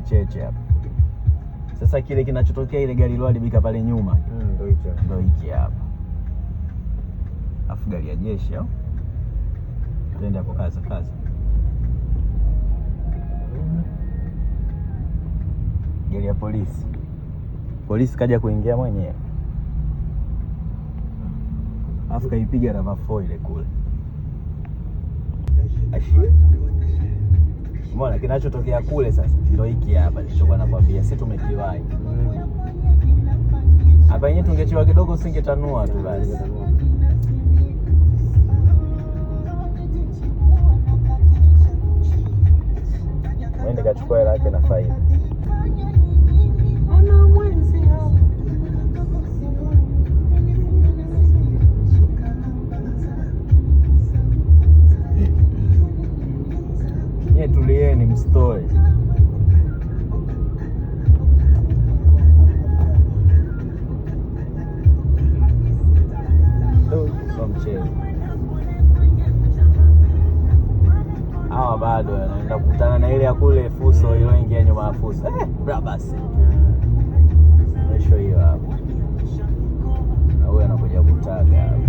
Cheche hapa. Sasa kile kinachotokea ile gari iliyoharibika pale nyuma Ndio hicho. Ndio hiki hapa. Afu gari ya jeshi au? Twende hapo, kaza kaza. Gari ya polisi. Polisi kaja kuingia mwenyewe. Afu kaipiga RAV4 ile kule. Umeona kinachotokea kule sasa ndio hiki hapa nilichokuwa nakwambia, si tumekiwahi. Hapa yenyewe tungechewa kidogo usingetanua tu basi. Mwende kachukua hela yake na faida. Nye tulieni msitoe. Sio mchezo. Hawa bado wanaenda kukutana na ile ya kule Fuso iliyoingia nyuma ya Fuso. Brabus. Mwisho hiyo hapo. Na huyu anakuja kutaga hapo.